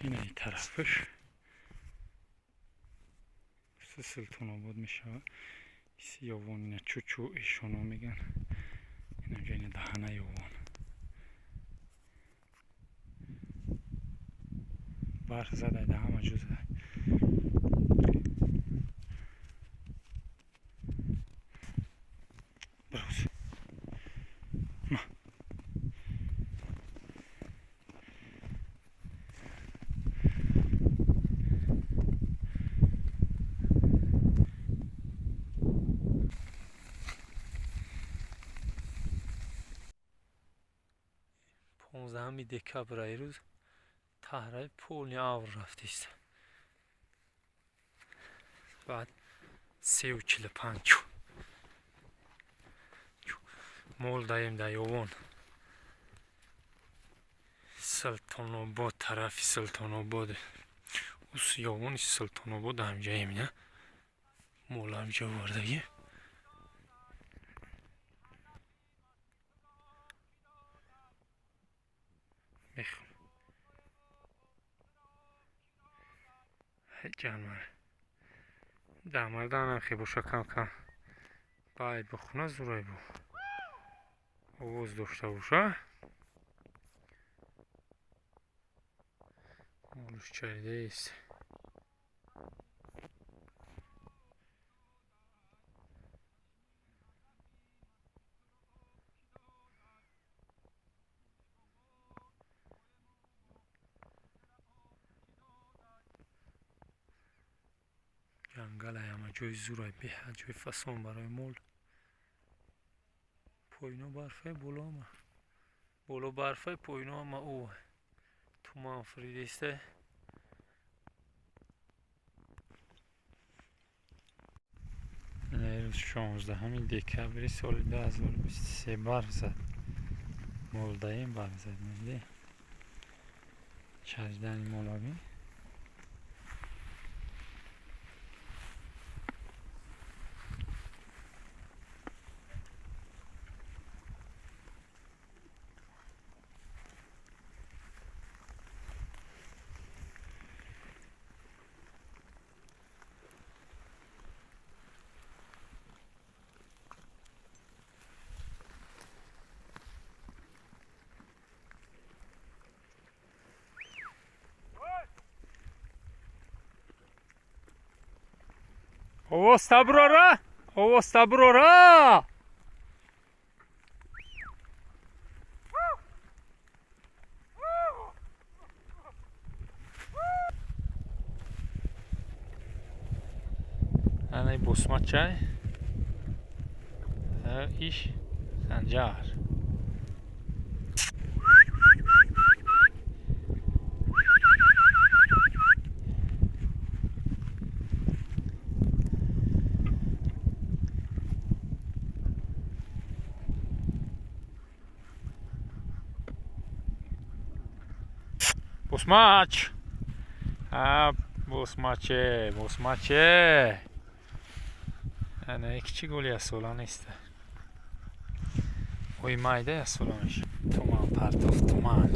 Инаи тарафаш Султонобод мешавад. Ёвон, ина чучу ишоно меган. Инаҷа ина даҳана ёвон. Барф зада да ҳама ҷо зада. Брос. Ма. Понздаҳами декабр рӯз таҳраи полни авр рафтист. Баъд 3:45 мол даем да ёвон. Султонобод, тарафи Султонобод. Ус ёвони Султонобод ҳамҷаем, на? Мол ҳамҷа овардагӣ. Мехом. Ҷанвар. Дамарданам хе боша кам-кам. Бай бихуна зурай бу. Овоз дошта боша. Молуш чаридааст. Ҷангалай ҳама ҷои зурай, беҳад ҷои фасон барои мол. Поино барфай, боло ҳама. Боло барфай, поино ҳама ов. Туман фуридиста. Рӯз 16 декабри соли 2023 барф зад. Молдаем барф зад. Мебинӣ? Чаридани молаби. Овоз таброра! Овоз таброра! Анаи босмачай. Иш ханҷар. Босмач! А, босмаче, босмаче! Ана кичик голи яксола нест. Ой, майда яксола меша. Туман партоф, туман.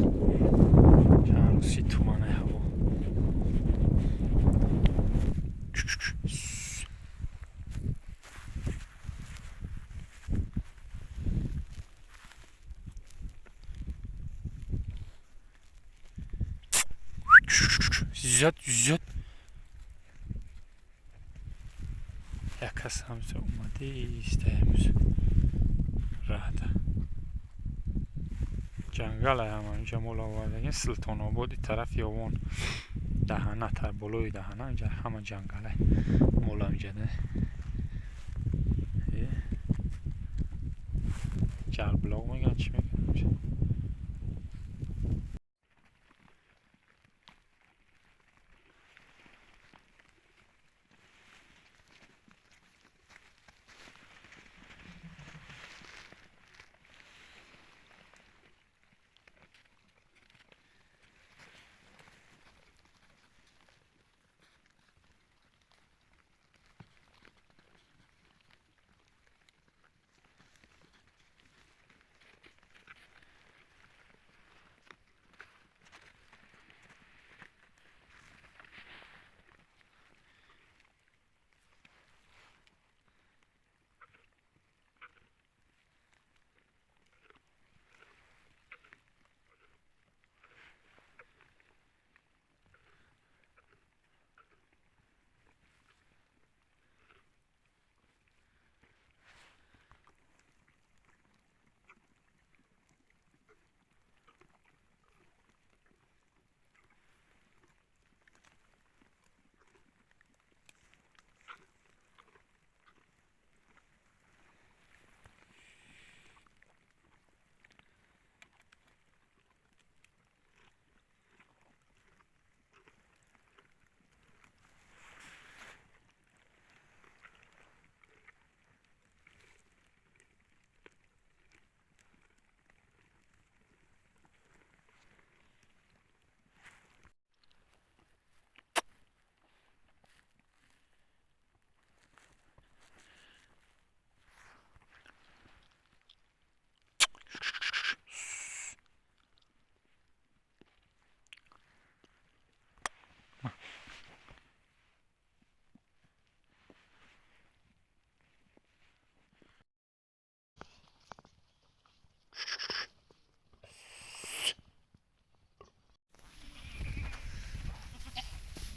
Чанд рӯзи туманаи ҳаво. Зиёд, зиёд. Як кас ҳамса омадист имрӯз. Раҳда. Ҷангалай ҳама инҷа мол овардагин Султонободи тараф ёвон. Даҳана тар болои даҳана инҷа ҳама ҷангалай. Мол инҷа да. Ҷарблоқ меган, чӣ меган?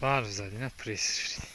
Барф зад, ина, пресс шуд.